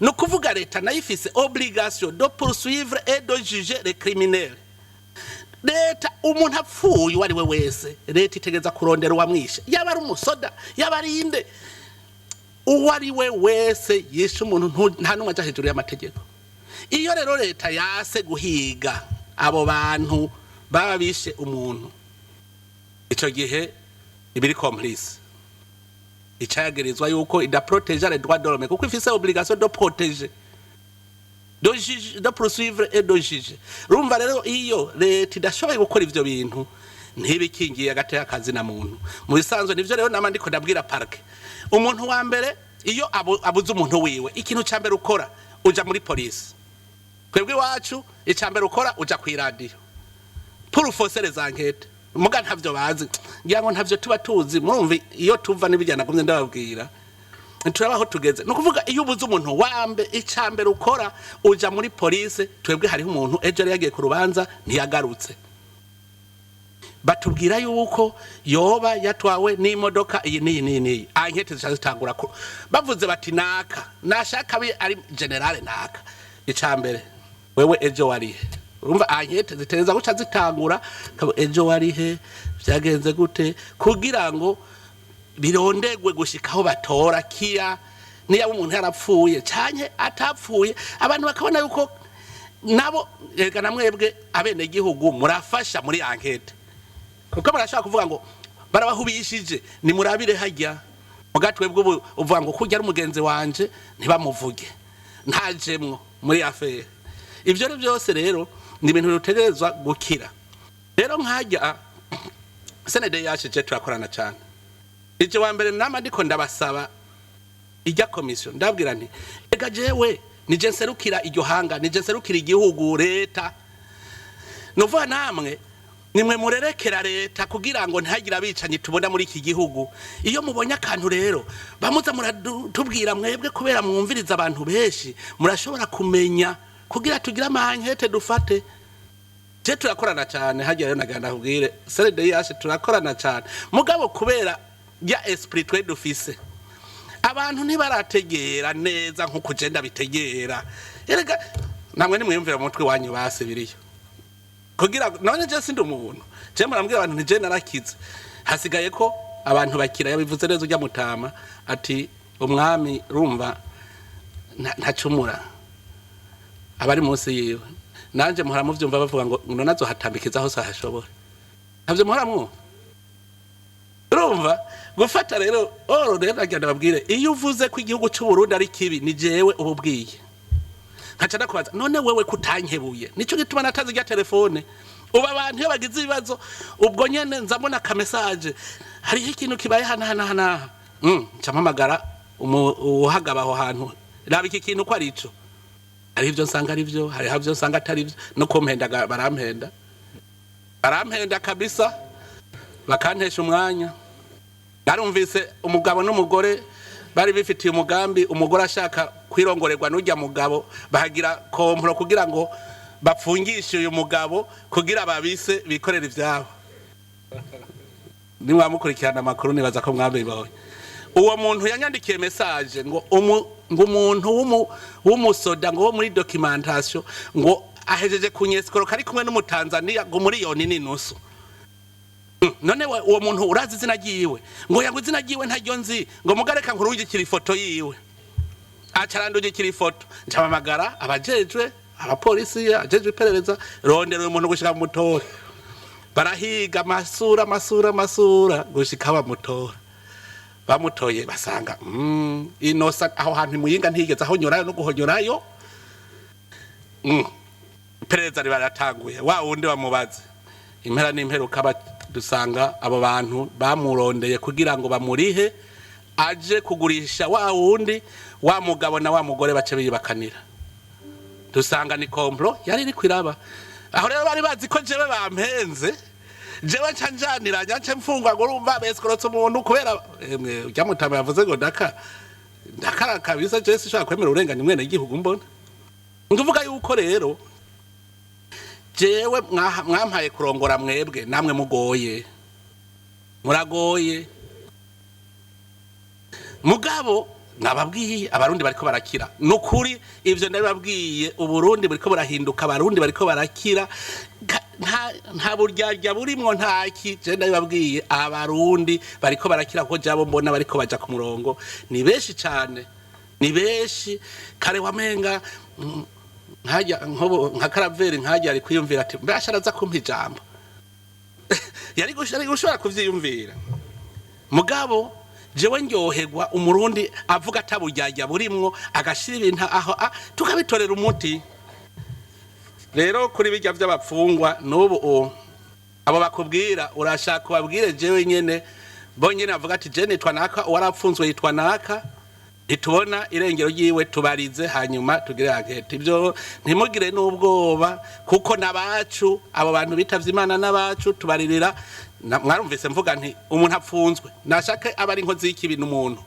Ni ukuvuga leta nayo ifise obligation de poursuivre et de juger les criminels. Leta, umuntu apfuye uwo ari we wese, leta itegereza kurondera uwamwishe, yaba ari umusoda, yaba ari inde, uwo ari we wese yishe umuntu, nta n'umwe aja hejuru y'amategeko. Iyo rero leta yase guhiga abo bantu baba bishe umuntu, ico gihe ibiri complice, icayagirizwa yuko idaproteja les droits de l'homme, kuko ifise obligation de protéger, de juge, de poursuivre et de juger. Urumva rero, iyo leta idashoboye gukora ivyo bintu, ntibikingiye agateka kazina muntu. Mu bisanzwe nivyo rero nama ndiko ndabwira parquet. Umuntu wa mbere iyo abuze umuntu wiwe, ikintu ca mbere ukora, uja muri polisi. Twebwe iwacu, ica mbere ukora, uja kw'iradiyo pour fausser les enquêtes. Muga ntavyo bazi, ngira ngo ntavyo tuba tuzi. Murumva iyo tuva n'ibijyana, nagumye ndababwira, turaba aho tugeze. Ni ukuvuga, iyo ubuze umuntu wambe, ica mbere ukora, uja muri polisi. Twebwe hariho umuntu ejo yari yagiye ku rubanza, ntiyagarutse. Batubwira yuko yoba yatwawe n'imodoka iyi n'iyi n'iyi n'iyi. Enquête zica zitangura, bavuze bati naka nashaka abe ari général naka. Ica mbere, wewe ejo warihe? Urumva, enquête zitereza guca zitangura, ejo warihe, vyagenze gute, kugira ngo birondegwe gushika aho batora kiya. Niba umuntu yarapfuye canke atapfuye, abantu bakabona yuko nabo rega namwebwe abenegihugu murafasha muri enquête, kuko murashobora kuvuga ngo barabahubishije, nimurabire hajya. Muga twebwe ubu uvuga ngo kurya ari umugenzi wanje, ntibamuvuge, ntajemwo muri affaire. Ivyo rero byose rero ni ibintu dutegerezwa gukira. Rero nkajya CNDH, je turakorana cyane. Icyo wa mbere nama ndiko ndabasaba ijya komisiyo, ndabwira nti ega jewe nije nserukira iryo hanga, nije nserukira igihugu, leta. Nuvuga namwe nimwe murerekera leta kugira ngo ntihagire abicanyi tubona muri iki gihugu. Iyo mubonye akantu rero, bamuza muratubwira mwebwe, kubera mwumviriza abantu benshi, murashobora kumenya kugira tugire ama enquêtes dufate. Je turakorana cyane hajya rero, naganda kubwire CNDH turakorana cyane. Mugabo kubera ya esprit twe dufise, abantu ntibarategera neza nkuko je ndabitegera. Erega namwe nimwiyumvira mu mutwe wanyu basibiriyo kugira ngo none je sindi umuntu. Je murambwira abantu nti je narakize, hasigaye ko abantu bakira. Yabivuze neza ujya mutama ati umwami rumva ntacumura abari munsi yiwe. Nanje muhora muvyumva bavuga ngo none azohatambikiza hose ahashobora. Ntavyo muhora mwumva? Urumva gufata rero oro rero, nagira babwire, iyo uvuze ko igihugu cy'u Burundi ari kibi, ni jewe ububwiye, nkaca ndakubaza: none wewe kutankebuye? Nico gituma natazi irya telefone. Ubu abantu iyo bagize ibibazo, ubwo nyene nzabona ka message, hariho ikintu kibaye hana hana hana, nca mpamagara uwuhagaba aho hantu: raba iki kintu ko ari ico. Hariho ivyo nsanga ari vyo, hariho ivyo nsanga atari vyo. No kumpenda barampenda, barampenda kabisa, bakantesha umwanya. Narumvise umugabo n'umugore bari bifitiye umugambi, umugore ashaka kwirongorerwa n'ujya mugabo, bahagira complot kugira ngo bapfungishe uyu mugabo, kugira babise bikorere ivyabo. Nimwamukurikirana amakuru, nibaza ko mwabibonye. Uwo muntu yanyandikiye message ngo ngo umuntu w'umusoda ngo wo muri documentation ngo ahejeje kunyescroqua ari kumwe n'Umutanzania ngo 1.5 miliyoni. None uwo muntu urazi izina ryiwe? Ngo yango izina ryiwe ntaryo nzi, ngo mugareka nkurungikira ifoto yiwe. Aca arandungikira ifoto, ncamamagara abajejwe abapolisi, ajejwe iperereza: rondera uyu muntu gushika mu mutore. Barahiga amasura, amasura, amasura, gushika bamutora. Bamutoye basanga inosa aho hantu imuyinga ntigeze ahonyorayo no guhonyorayo. Iperereza riba riratanguye, wa wundi bamubaze impera n'imperuka, dusanga abo bantu bamurondeye kugira ngo bamurihe aje kugurisha wa wundi, wa mugabo na wa mugore bace bibakanira. Dusanga ni complot yari iri kwiraba aho. Rero bari bazi ko jewe bampenze, jewe nca njaniranya, nca mfungwa, ngo urumva beskorotse umuntu kubera emwe ujya mutama yavuze ngo ndaka ndakara kabisa. Jewe sinshobora kwemera urenganya umwene igihugu. Mbona nduvuga yuko rero jewe mwampaye kurongora mwebwe, namwe mugoye, muragoye. Mugabo Nababwiye, Abarundi bariko barakira. Nukuri ivyo ndabibabwiye, Uburundi buriko burahinduka, Abarundi bariko barakira. Nta buryarya burimwo, ntaki. Je ndabibabwiye, Abarundi bariko barakira, kuko jabo mbona bariko baja ku murongo ni benshi cane, ni benshi. Kare wamenga nkajya nkobo nka Karaveri, nkajya ari kwiyumvira ati: "Mbasha araza kumpa ijambo." Yari gushobora kuvyiyumvira. Mugabo jewe ndyoherwa Umurundi avuga ataburyarya burimwo, agashira ibintu aho, tukabitorera umuti. Rero kuri bijya vy'abapfungwa n'ubu abo bakubwira, urashaka ubabwire jewe nyene, bo nyene bavuga ati: "Je nitwa naka, uwarapfunzwe yitwa naka, ntitubona irengero ryiwe, tubarize hanyuma tugire enquête." Ibyo ntimugire n'ubwoba, kuko n'abacu, abo bantu bitavye Imana n'abacu tubaririra. Mwarumvise mvuga nti umuntu apfunzwe, nashake aba ari inkozi y'ikibi, n'umuntu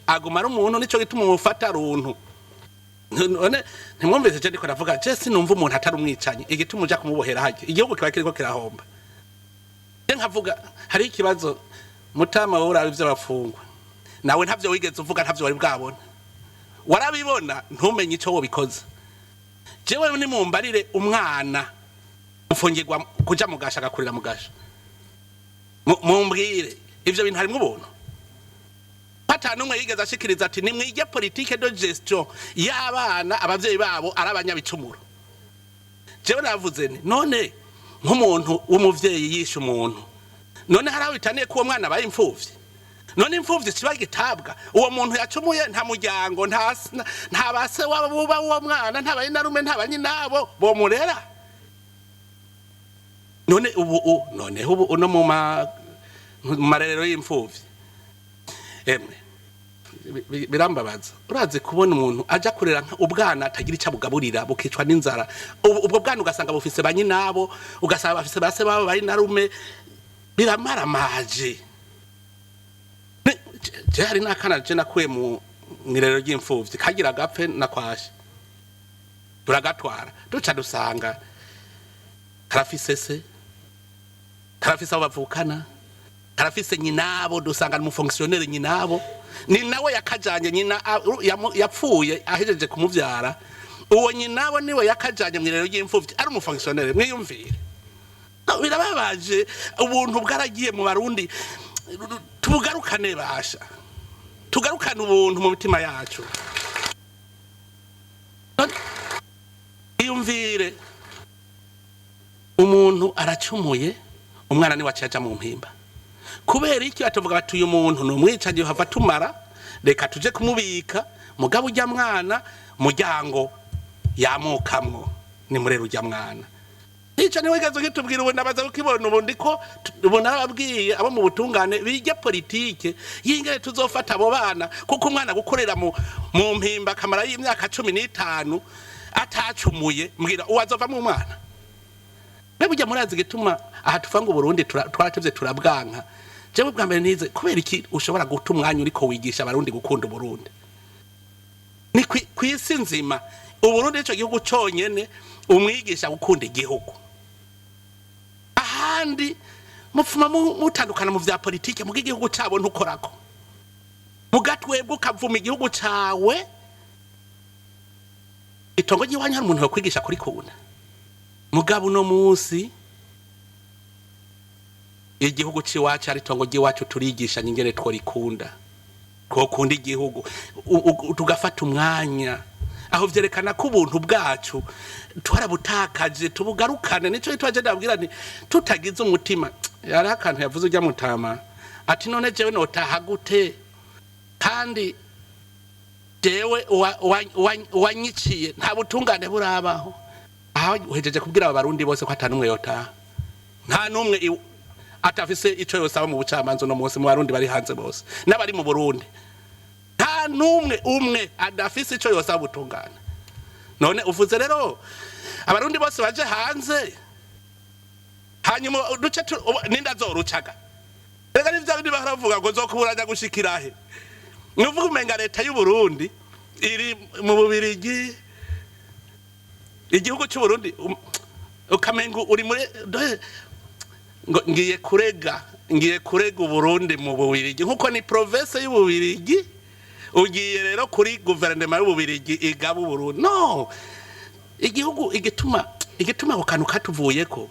aguma ari umuntu. Nico gituma umufata runtu. None ntimwumvise je ndiko ndavuga? Je sinumva umuntu atari umwicanyi igituma uja kumubohera harya, igihugu kiba kiriko kirahomba. Je nkavuga hari ikibazo. Mutama, wowe uraba ivy'abafungwa, nawe ntavyo wigeze uvuga, ntavyo wari bwabona. Warabibona ntumenye ico wobikoze. Jewe nimumbarire, umwana ufungirwa kuja mu gasha, agakurira mu gasha. Mumbwire, ivyo bintu harimwo ubuntu? Ata n'umwe yigeze ashikiriza ati: "Nimwige politique de gestion y'abana abavyeyi babo ari abanyabicumuro." Jewe navuze nti: "None nk'umuntu w'umuvyeyi yishe umuntu, none hari aho bitaniye ko uwo mwana abaye imfuvyi? None imfuvyi kiba gitabwa? Uwo muntu yacumuye nta muryango, nta base wabo buba uwo mwana, nta bayinarume, nta banyinabo bomurera?" None ubu noneho ubu uno mu marerero y'imfuvyi, emwe, birambabaza. Urazi kubona umuntu aja kurera ubwana atagira icyo abugaburira, bukicwa n'inzara? Ubwo bwana ugasanga bufise ba nyinabo, ugasanga bafise base babo, bayinarume. Biramaramaje. Je hari n'akana je nakuye mu mwirero ry'imfuvyi kagira gapfe na kwashe, turagatwara, duca dusanga karafise se, karafise abo bavukana, karafise nyinabo. Dusanga ni umufonctionnaire nyinabo, ni nawe yakajanye. Nyina yapfuye ahejeje kumuvyara. Uwo nyinabo niwe yakajanye mwirero ry'imfuvyi, ari umufonctionnaire. Mwiyumvire. No, birababaje. Ubuntu bwaragiye mu Barundi, tubugarukane basha, tugarukane ubuntu mu mitima yacu. Iyumvire, umuntu aracumuye, umwana niwe aciye aja mu mpimba. Kubera iki batavuga bati: "Uyu muntu ni umwicanyi, hava tumara, reka tuje kumubika"? Mugabo ujya mwana, muryango yamukamwo ni murera ujya mwana. Ico niwe gazo kitubwira. Ubu ndabaza kukibona ubu ndiko ubu narababwiye abo mu butungane bijya politike y'ingene tuzofata abo bana, kuko umwana gukorera mu mpimba akamara y'imyaka 15 atacumuye, mbwira uwazovamwo umwana. Mbe burya murazi igituma aha tuva ngo Burundi twaratevye turabwanka? Jewe bwa mbere nize kubera iki ushobora guta umwanya uriko wigisha Abarundi gukunda Uburundi. Ni kw'isi nzima, Uburundi nico gihugu conyene umwigisha gukunda igihugu. Ahandi mupfuma mutandukana mu vya politike, muga igihugu cabo ntukorako. Mugatwebwe ukavuma igihugu cawe, itongo ry'iwanyu, hari umuntu yokwigisha kurikunda? Mugabo uno munsi igihugu c'iwacu ari itongo ry'iwacu, turigishanya ingene tworikunda, twokunda igihugu, tugafata umwanya. Aho vyerekana ko ubuntu bwacu twarabutakaje, tubugarukane. Nico gituma je ndababwira nti tutagize umutima. Hariho akantu yavuze ujya mutama ati: "None jewe notaha gute kandi jewe uwanyiciye nta butungane burabaho?" Aho uhejeje kubwira aba Barundi bose ko ata n'umwe yotaha, nta n'umwe atafise ico yosaba mu bucamanza uno munsi mu Barundi bari hanze bose n'abari mu Burundi. Nta n'umwe umwe adafise ico yosaba ubutungane. None uvuze rero Abarundi bose baje hanze, hanyuma duce ninde azorucaga? Reka ni vya bindi bahora bavuga ngo nzokuburanya gushikirahe. Ni uvuga umenga leta y'u Burundi iri mu Bubirigi, igihugu cy'u Burundi ukamenga uri muri ngo ngiye kurega Uburundi mu Bubirigi, nkuko ni province y'Ububirigi. Ugiye rero kuri guverinoma y'Ububirigi igaba Uburundi. No igihugu igituma ako kantu katuvuyeko,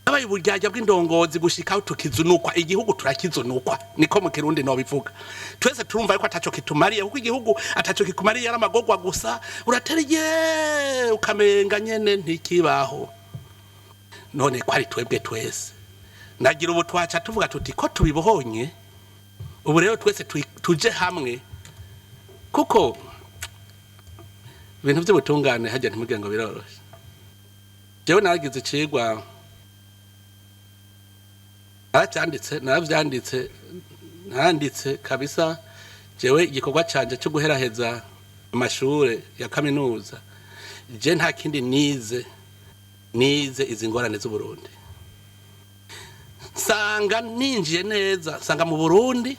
habaye uburyarya bw'indongozi gushikaho tukizunukwa. Igihugu turakizunukwa, niko mu Kirundi no bivuga. Twese turumva yuko ataco kitumariye, kuko igihugu ataco kikumariye ari amagorwa gusa. Uratera igihe ukamenga nyene ntikibaho. None ko ari twebwe twese, nagira ubu twaca tuvuga tuti ko tubibonye ubu rero, twese tuje hamwe, kuko ibintu by'ubutungane hajya ntimugire ngo biroroshe. Jewe naragize icigwa, naravyanditse, naravyanditse, naranditse kabisa. Jewe igikorwa canje cyo guheraheza amashure ya kaminuza, je nta kindi nize, nize izi ngorane z'Uburundi. Nsanga ninjiye neza, nsanga mu Burundi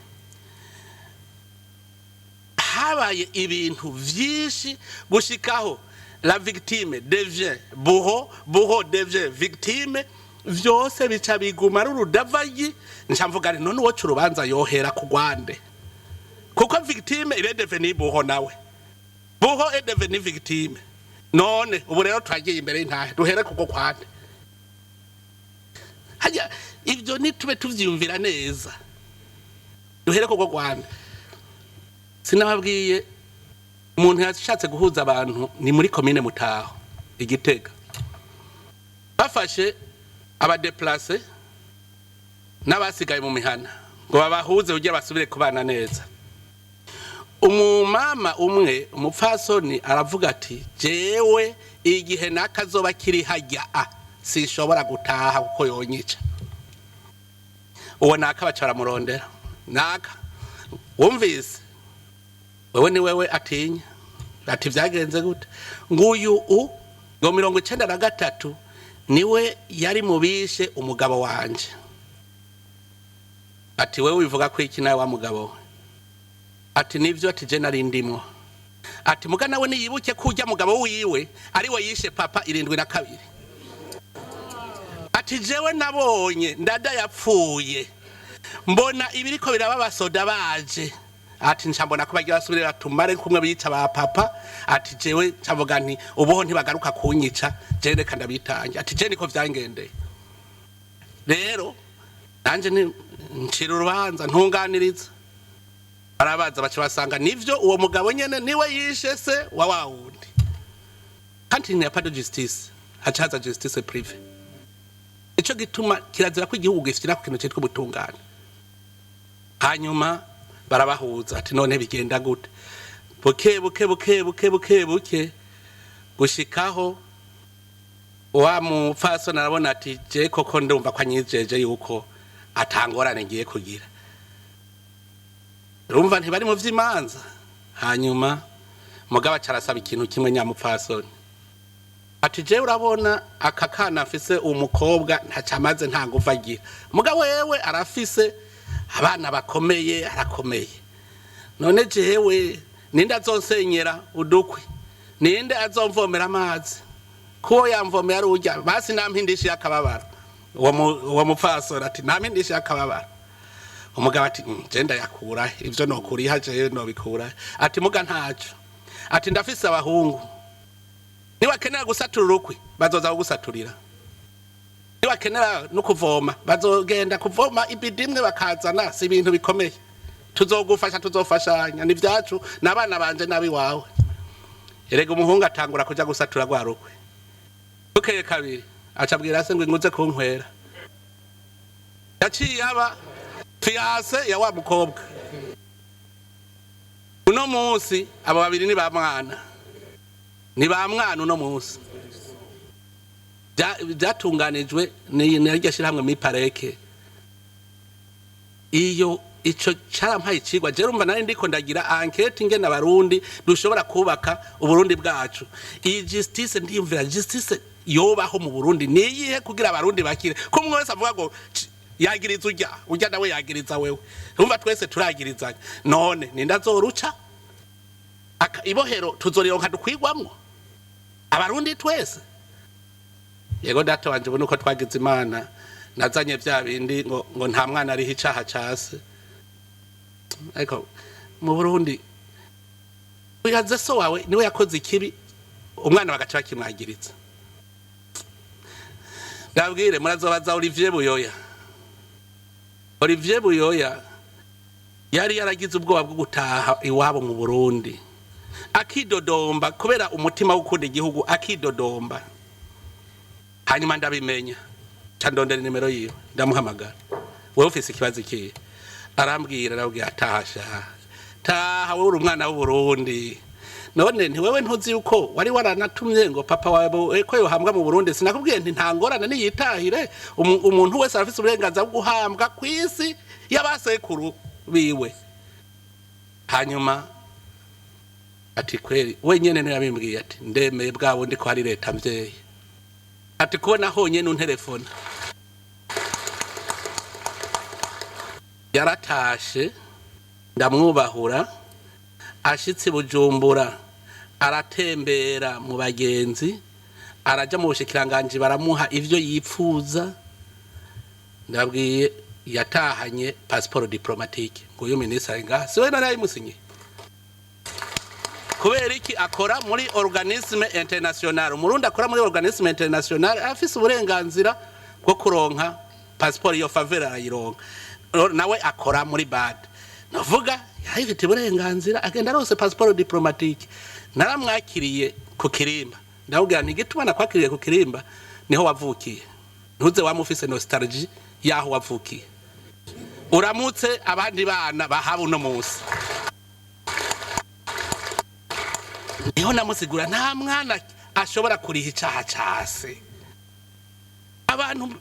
habaye ibintu vyinshi gushikaho la victime devient bourreau, bourreau devient victime, vyose bica biguma ari urudavayi. Nca mvuga nti: none uwoca urubanza yohera ku Rwande? Kuko victime il est devenu bourreau, nawe bourreau est devenu victime. None ubu rero twagiye imbere y'intahe, duhere kuko kwande hajya ibyo nitube tuvyiyumvira neza, duhere kuko Rwanda. Sinababwiye umuntu yashatse guhuza abantu? Ni muri komine Mutaho, Igitega. Bafashe aba déplacés n'abasigaye mu mihana ngo babahuze kugira basubire kubana neza. Umumama umwe, umupfasoni, aravuga ati: jewe igihe nakazoba kiri hajya a sinshobora gutaha kuko yonyica. Uwo naka baca baramurondera. Naka, wumvise wewe ni wewe atinya? Ati: vyagenze gute? Nguyu u ngo 93 niwe yari mubishe umugabo wanje. Ati: wewe wivuga ko iki nawe wa mugabo we? Ati: nivyo. Ati: je nari ndimwo. Ati: muga nawe niyibuke ko urya mugabo wiwe ari we yishe papa 72. Ati: jewe nabonye ndada yapfuye, mbona ibiriko biraba, abasoda baje. Ati: nca mbona ko bagira basubire batumare kumwe bica ba papa. Ati: jewe ncavuga nti ubuho ntibagaruka kunyica, jewe reka ndabitange. Ati: je niko vyangendeye. Rero nanje ni ncira urubanza, ntunganiriza. Barabaza, baca basanga nivyo, uwo mugabo nyene niwe yishe se wa wawundi. Kandi il n'y a pas de justice, haca haza justice privée. Ico gituma kirazira ko igihugu gifitira ku kintu citwa ubutungane. Hanyuma barabahuza. Ati: none bigenda gute? Buke buke buke buke buke buke, gushikaho wa mupfasoni arabona ati: je koko ndumva ko anyijeje yuko atangorane ngiye kugira. Urumva ntibari mu vy'imanza. Hanyuma mugabo aca arasaba ikintu kimwe nyamupfasoni. Ati: jewe urabona aka kana afise umukobwa ntacamaze, nta nguvu agira. Mugabo wewe arafise abana bakomeye, arakomeye. None jewe ninde azonsenyera udukwi? Ninde azomvomera amazi? Kuwo yamvomera ari urya, basi nampindisha y'akababaro. Uwo mupfasoni ati: nampindisha y'akababaro. Umugabo ati: je ndayakura ivyo nokuriha, jewe nobikura." Ati: muga ntaco. Ati: ndafise abahungu, niwakenera gusatura urukwi bazoza kugusaturira, niwakenera no kuvoma bazogenda kuvoma ibidi imwe bakazana, si ibintu bikomeye. Tuzogufasha, tuzofashanya, ni vyacu, n'abana banje n'abiwawe. Erega umuhungu atangura kuja gusatura rwa rukwi. Bukeye kabiri acabwira se ngo inguze kunkwera. Yaciye aba fiancé ya wa mukobwa. Uno munsi abo babiri ni ba mwana, ni ba mwana. Uno munsi byatunganijwe ni naryo shyirahamwe mipareke. Iyo ico carampaye icigwa. Je urumva nari ndiko ndagira enquête ingene Abarundi dushobora kubaka Uburundi bwacu. Iyi justice, ndiyumvira justice yobaho mu Burundi niyihe kugira Abarundi bakire? Ko umwe wese avuga ngo yagiriza urya, urya nawe yagiriza wewe, urumva twese turagirizanya. None ninde azoruca? Ibohero tuzorironka dukwigwamwo Abarundi twese? Yego data wanje, ubu nuko twagize Imana, nazanye vya bindi ngo nta mwana ariho icaha case. Ariko mu Burundi Wihaze so wawe niwe yakoze ikibi, umwana bagaca bakimwagiriza. Ndabwire, murazobaza Olivier Buyoya. Olivier Buyoya yari yaragize ubwoba bwo gutaha iwabo mu Burundi, akidodomba kubera umutima wo gukunda igihugu, akidodomba. Hanyuma ndabimenya, ca ndondera nimero yiwe, ndamuhamagara: "Wewe ufise ikibazo ikihe?" Arambwira, arabwira: "Tasha, taha, wewe uri umwana w'Uburundi. None ntiwewe ntuzi yuko wari waranatumye ngo papa wawe ko yohambwa mu Burundi? Sinakubwiye nti nta ngorane, niyitahire. Umuntu wese arafise uburenganzira bwo guhambwa kw'isi y'abasekuru biwe." Hanyuma ati: "Kweri wenyene niwe yabimbwiye." Ati: "Ndemeye bwa bundi ko hari leta mvyeyi." Ati: "Kubona honyene unterefona." Yaratashe, ndamwubahura. Ashitse i Bujumbura aratembera mu bagenzi, araja mu bushikiranganji, baramuha ivyo yipfuza. Ndabwiye, yatahanye passeport diplomatique. Ngo uyu minisitiri ngaha siwe nari yayimusinyiye. Kubera iki? Akora muri organisme international. Umurundi akora muri organisme international afise uburenganzira bwo kuronka passeport, iyo faveur arayironka. Nawe akora muri BAD, navuga yarayifite uburenganzira, agenda arose passeport diplomatique. Naramwakiriye ku Kirimba, ndamubwira nti: "Igituma nakwakiriye ku Kirimba niho wavukiye, ntuze wama ufise nostalgie yaho wavukiye, uramutse abandi bana bahaba uno munsi." Niho namusigura nta mwana ashobora kuriha icaha case. Abantu,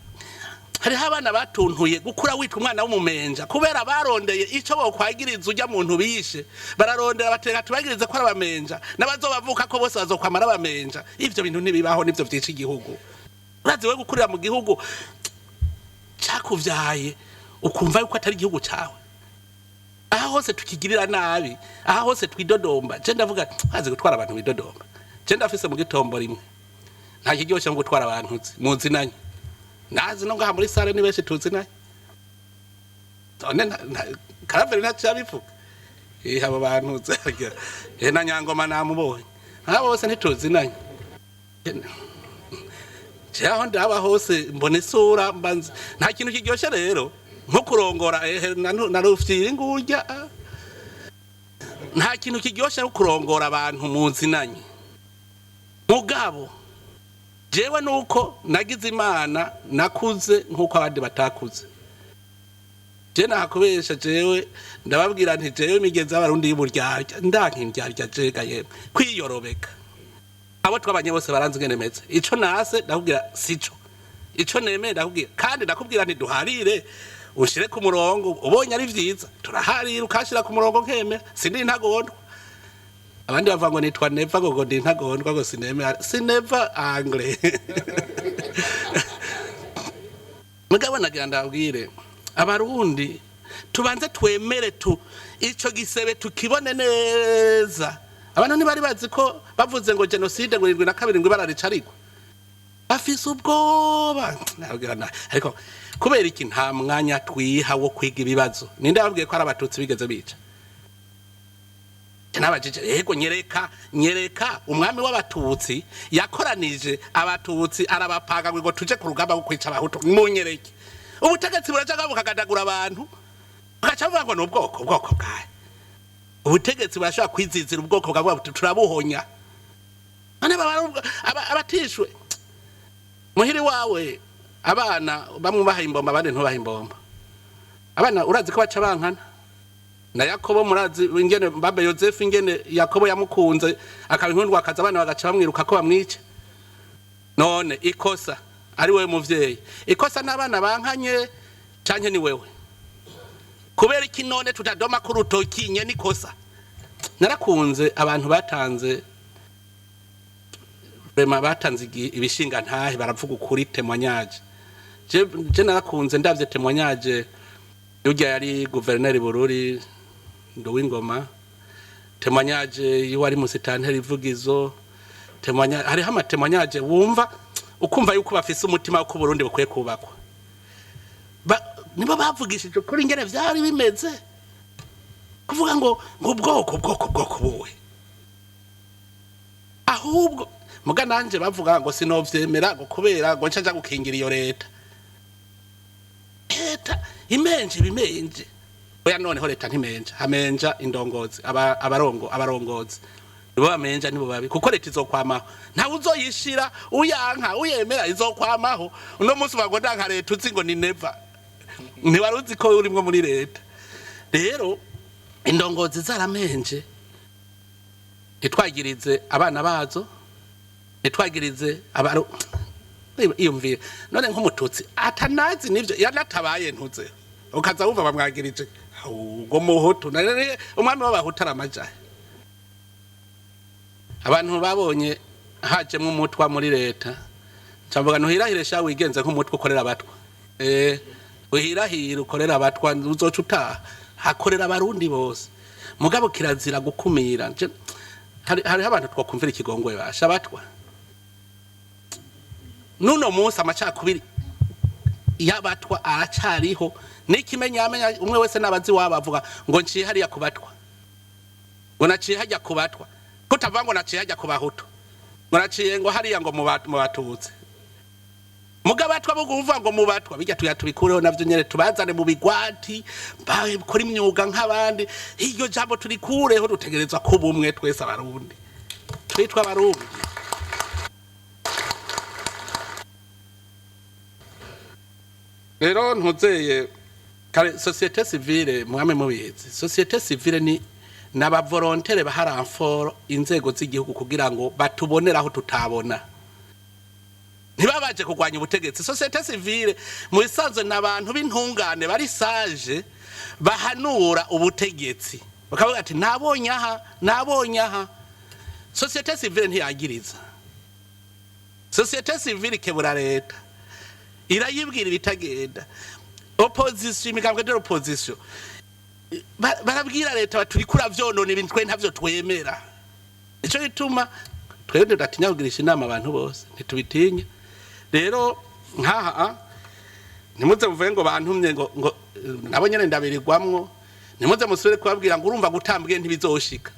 hariho abana batuntuye gukura witwa umwana w'umumenja, kubera barondeye ico bokwagiriza ujya muntu bishe, bararondera bateka tubagirize ko ari abamenja, n'abazobavuka ko bose bazokwamara abamenja. Ivyo bintu ntibibaho, nivyo vyica igihugu. Urazi we gukurira mu gihugu cakuvyaye ukumva yuko atari igihugu cawe? Aha hose tukigirira nabi, aha hose twidodomba. Je ndavuga, hazi gutwara abantu bidodomba. Je ndafise mu gitombo rimwe, nta kiryoshe nko gutwara abantu uzi muzinanye. Nazi no ngaha muri sare ni benshi tuzinanye. None Karaveri ntaco yabivuga. Abo bantu uzi, na Nyangoma namubonye, abo bose ntituzinanye. Je aho ndaba hose mbona isura mbanze. Nta kintu kiryoshe rero nko kurongora ehe na rufyiri ngurya. Nta kintu kiryoshe nko kurongora abantu muzinanye. Mugabo jewe nuko nagize Imana, nakuze nkuko abandi batakuze. Je nakubesha, jewe ndababwira nti jewe imigenzo y'Abarundi y'uburyarya ndanka, jega yemwe kwiyorobeka. Abo twabanye bose baranzi ingene meze. Ico nase ndakubwira sico, ico nemeye ndakubwira, kandi ndakubwira nti duharire, ushire ku murongo. Ubonye ari vyiza turaharira, ukashira ku murongo nkemera. Sindi ntagondwa. Abandi bavuga ngo nitwa Neva, ngo ndi ntagondwa, ngo sinemera, sineva angle. Mugabo nagira ndabwire Abarundi, tubanze twemere tu ico gisebe tukibone neza. Abantu ntibari bazi ko bavuze ngo jenoside ngo 72 ngo ibara ricarigwa, bafise ubwoba. Nabwira ariko kubera iki nta mwanya twiha wo kwiga ibibazo? Ninde yababwiye ko ari Abatutsi bigeze bica? Nabajije yego, nyereka, nyereka umwami w'Abatutsi yakoranije Abatutsi arabapanga ngo tuje ku rugamba rwo kwica Abahutu. Munyereke. Ubutegetsi buraca bukagadagura abantu, bugaca buvuga ngo ni ubwoko, ubwoko bwawe. Ubutegetsi burashobora kwizizira ubwoko bwawe buti turabuhonya. None abatishwe muhiri wawe, abana bamwe ubaha imbomba, abandi ntubaha imbomba. Abana urazi ko baca bankana. Na Yakobo murazi ingene mbabe Yosefu, ingene Yakobo yamukunze akaba inkundwa akaza, abana bagaca bamwiruka ko bamwica. None ikosa ari wewe muvyeyi, ikosa n'abana bankanye canke ni wewe? Kubera iki none tutadoma ku rutoki nye nikosa? Narakunze abantu batanze rema, batanze ibishinga ntahe, baravuga ukuri, témoignage. Je narakunze ndavye témoignage yurya yari guverineri Bururi Nduwingoma, témoignage y'uwari musitanteri Ivugizo, témoignage, hariho ama témoignage wumva ukumva yuko bafise umutima wo Burundi bukwiye kubakwa. Nibo bavugishije ukuri ingene vyari bimeze. Kuvuga ngo ubwoko, ubwoko, ubwoko buwe. Ahubwo muga nanje bavuga ngo sinovyemera ngo kubera ngo nca nja gukingira iyo leta. Leta imenje ibimenje. Oya, noneho leta ntimenja, hamenja indongozi, abarongozi nibo bamenja, nibo babi, kuko leta izokwamaho, ntawe uzoyishira, uyanka uyemera izokwamaho. Uno munsi bago ndanka leta, uzi ngo ni neva, ntiwari uzi ko urimwo muri leta. Rero indongozi zaramenje, ntitwagirize abana bazo, ntitwagirize abaru iyumvire. None nk'umututsi atanazi nivyo yanatabaye, ntuze ukaza wumva bamwagirije ngo muhutu. None umwami w'abahutu aramajahe? Abantu babonye hajemwo umutwa muri leta, ncavuga ntuhirahire sha, wigenze nk'umutwe ukorera abatwa, uhirahire ukorera abatwa, uzoca utaha. Hakorera abarundi bose, mugabo kirazira gukumira. Hariho abantu twakumvira ikigongwe basha abatwa. Nuno munsi amacakubiri y'abatwa aracariho, n'ikimenyamenya umwe wese n'abazi wabo avuga ngo nciye hariya ku batwa, ngo naciye hajya ku batwa, kutavuga ngo naciye hajya ku bahutu, ngo naciye ngo hariya ngo mu batutsi. Mugabo abatwa bo kuvuga ngo mu batwa bijya tuya tubikureho navyo nyene, tubazane mu bigwati bakora imyuga nk'abandi. Iryo jambo turikureho, dutegerezwa kuba umwe twese abarundi, twitwa abarundi. Rero ntuzeye kare société civile, mwame mubizi, société civile ni n'abavolontaire baha renfort inzego z'igihugu kugira ngo batubonere aho tutabona, ntibabaje kurwanya ubutegetsi. Société civile mu bisanzwe ni abantu b'intungane bari sage, bahanura ubutegetsi, bakavuga ati nabonye aha, nabonye aha. Société civile ntiyagiriza, société civile ikebura leta, irayibwira ibitagenda. Opposition, imigambwe de l'opposition barabwira leta bati turiko uravyonona ibintu, twe ntavyo twemera. Nico gituma twebwe tudatinya kugirisha inama abantu bose, ntitubitinya. Rero nkaha ntimuze muvuge ngo bantumye ngo nabo nyene ndabirirwamwo, ntimuze musubire kubabwira ngo urumva gutambwiye ntibizoshika.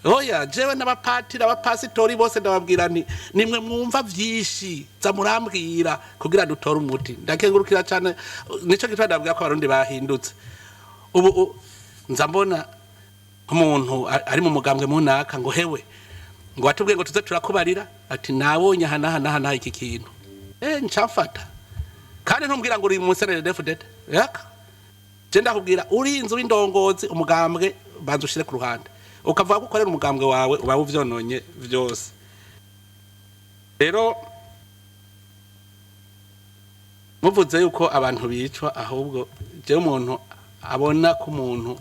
Oya, jewe n'abapatiri, abapasitori bose ndababwira nti nimwe mwumva vyinshi, za murambwira kugira dutore umuti. Ndakengurukira cane, nico gituma ndabwira ko abarundi bahindutse. Ubu nza mbona umuntu ari mu mugambwe munaka ngo hewe, ngo watubwiye ngo tuze turakubarira, ati nabonye aha n'aha n'aha n'aha iki kintu, ncamfata. Kandi ntumbwira ngo uri mu CNDD-FDD, yaka je ndakubwira uri inzu w'indongozi, umugambwe banza ushire ku ruhande, ukavuga ko ukorera umugambwe wawe, uba uvyononye vyose. Rero muvuze yuko abantu bicwa, ahubwo jewe umuntu abona ko umuntu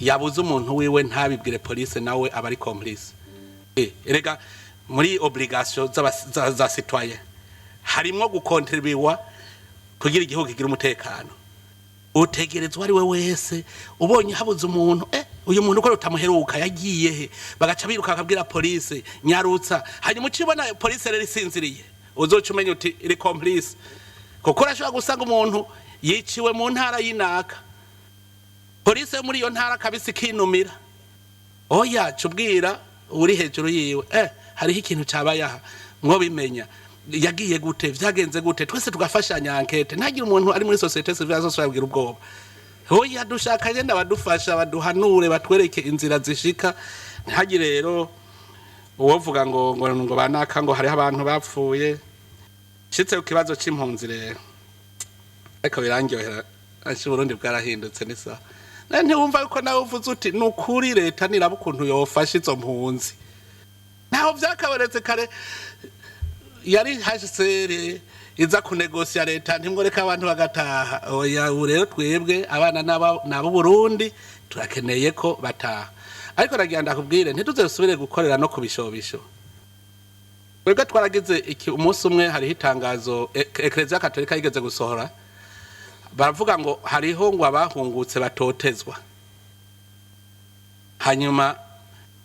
yabuze umuntu wiwe ntabibwire police, nawe aba ari complice. Erega muri obligation za citoyen harimwo gukontribuwa kugira igihugu kigira umutekano. Utegerezwa ari we wese ubonye habuze umuntu, uyu muntu uko utamuheruka yagiye he, bagaca biruka bakabwira police nyarutsa. Hanyuma ucibona police rero isinziriye, uzoca umenya uti iri complice, kuko urashobora gusanga umuntu yiciwe mu ntara y'inaka, police yo muri iyo ntara kabisa ikinumira. Oya, cubwira uri hejuru yiwe, hariho ikintu cabaye aha, mwo bimenya yagiye gute, vyagenze gute, twese tugafashanya enquête. Ntagire umuntu ari muri société civile azosubira ubwoba. Oya, dushaka genda badufasha, baduhanure, batwereke inzira zishika. Ntihagire rero uwovuga ngo banaka ngo hariho abantu bapfuye. Nshitse ku kibazo c'impunzi rero, ariko birangyohera ashi, Burundi bwarahindutse ni sawa. Nawe ntiwumva yuko nawe uvuze uti ni ukuri leta niraba ukuntu yofasha izo mpunzi, ntaho vyakabonetse kare. Yari HCR iza kunegosiya leta, ntimworeka abantu bagataha. Oya, ubu rero twebwe abana n'abo Burundi turakeneye ko bataha. Ariko nagira ndakubwire, ntituzosubire gukorera no ku bishobisho. Twebwe twaragize iki, umunsi umwe hariho itangazo Eklezia Katolika yigeze gusohora, baravuga ngo hariho ngo abahungutse batotezwa. Hanyuma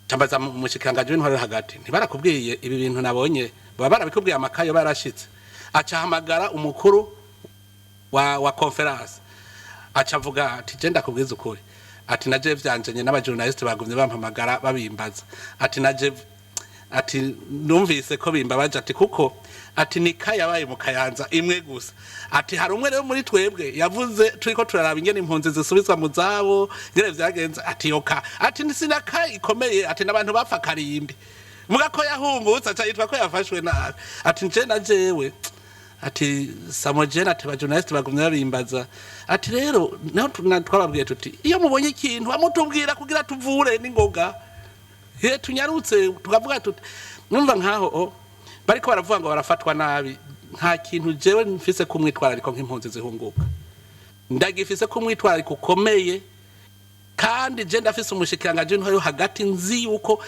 cambaza umushikiranganji w'intwaro hagati, ntibarakubwiye ibi bintu nabonye? Baba barabikubwiye, amakayo barashitse. Aca ahamagara umukuru wa conférence, aca avuga ati je ndakubwiza ukuri, ati naje vyanjenye n'abajournaliste bagumye bampamagara babimbaza, ati naje Ati numvise ko bimbabaje, ati kuko ati nika yabaye mu Kayanza imwe gusa. Ati hari umwe rero muri twebwe yavuze turiko turaraba ingene impunzi zisubizwa mu zabo, ingene vyagenze. Ati yoka, ati sinaka ikomeye, ati n'abantu bapfa karimbi muga ko yahungutse aca yitwa ko yafashwe nabi. Ati nje na jewe, ati samojene, ati ba journaliste bagumye babimbaza. Ati rero naho twababwiye tuti iyo mubonye ikintu amutubwira kugira tuvure n'ingoga. He tunyarutse tukavuga tuti numva nkaho o bariko baravuga ngo barafatwa nabi. Nta kintu jewe mfise kumwitwarariko nk'impunzi zihunguka, ndagifise kumwitwarariko ukomeye. Kandi je ndafise umushikiranganji w'intwaro yo hagati, nzi yuko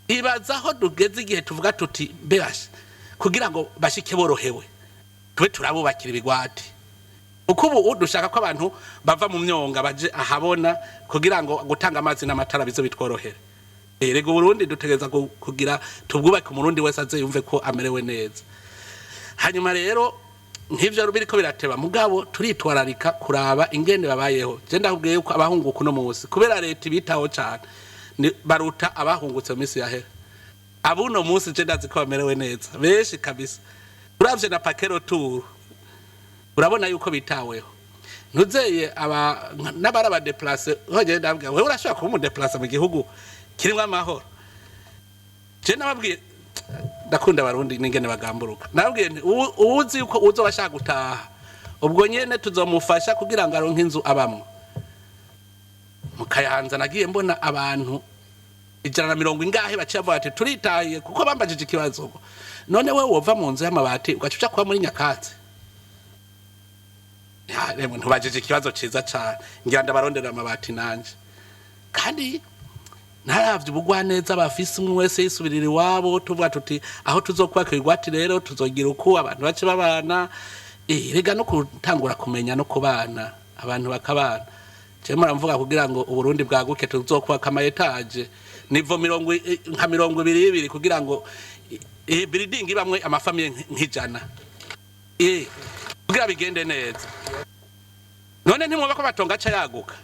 ibaza aho tugeze igihe tuvuga tuti mbebashe kugira ngo bashike borohewe tube turabubakira ibigwati, uko ubu dushaka ko abantu bava mu myonga baje ahabona kugira ngo gutanga amazi n'amatara bize bitworohere. Erega Uburundi dutegereza kugira tubwubake, Umurundi wese aze yumve ko amerewe neza. Hanyuma rero nk'ivyo biriko birateba, mugabo turitwararika kuraba ingene babayeho. Je ndakubwiye yuko abahunguka uno munsi, kubera leta ibitaho cane, baruta abahungutse mu minsi yahera. Abuno munsi je ndazi ko bamerewe neza benshi kabisa. Uravye na pakero tour, urabona yuko bitaweho. Ntuzeye aba n'abari aba déplacés honyine. Ndabwira wewe, urashobora kuba umu déplacé mu gihugu kirimwo amahoro. Je nababwiye, ndakunda Abarundi n'ingene bagamburuka. Nababwiye nti uwuzi yuko uzoba ashaka gutaha, ubwo nyene tuzomufasha kugira ngo aronke inzu abamwo mu Kayanza. Nagiye mbona abantu 120 ingahe baciye bavuga ati turitahiye, kuko bambajije ikibazo ngo none wewe wova mu nzu y'amabati ugaca uja kuba muri nyakatsi? Ya, remwe ntubajije ikibazo ciza cane, ngira ndabarondera amabati nanje. Kandi naravye ubugwaneza bafise, umwe wese yisubirira iwabo, tuvuga tuti aho tuzokubaka ibigwati rero tuzogira uku abantu bace babana. Rega no gutangura kumenya no kubana, abantu bakabana. Jewe muramvuga kugira ngo Uburundi bwaguke tuzokubaka ama étages niveau mirongo nka 22, kugira ngo building ibamwe ama familles nk'100, kugira bigende neza. None ntimwumva ko amatongo aca yaguka?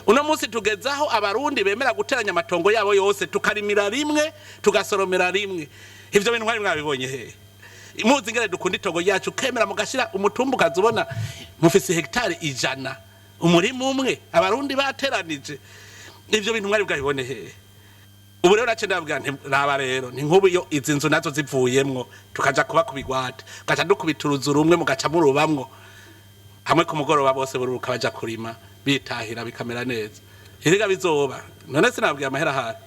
Uno munsi tugezaho Abarundi bemera guteranya amatongo yabo yose, tukarimira rimwe, tugasoromera rimwe. Ivyo bintu mwari mwabibonye hehe? Muzi ingene dukunda itongo ryacu, kemera mugashira umutumba ukazubona mufise hegitari 100, umurima umwe Abarundi bateranije. Ivyo bintu mwari bwabibone hehe? Ubu rero nace ndababwira nti raba rero, ni nk'ubu iyo izi nzu nazo zivuyemwo tukaja kuba ku bigwate, tugaca dukubita uruzu rumwe, mugaca murubamwo hamwe, ku mugoroba bose bururuka baja kurima, bitahira, bikamera neza. Erega bizoba. None sinababwiye amahera ahari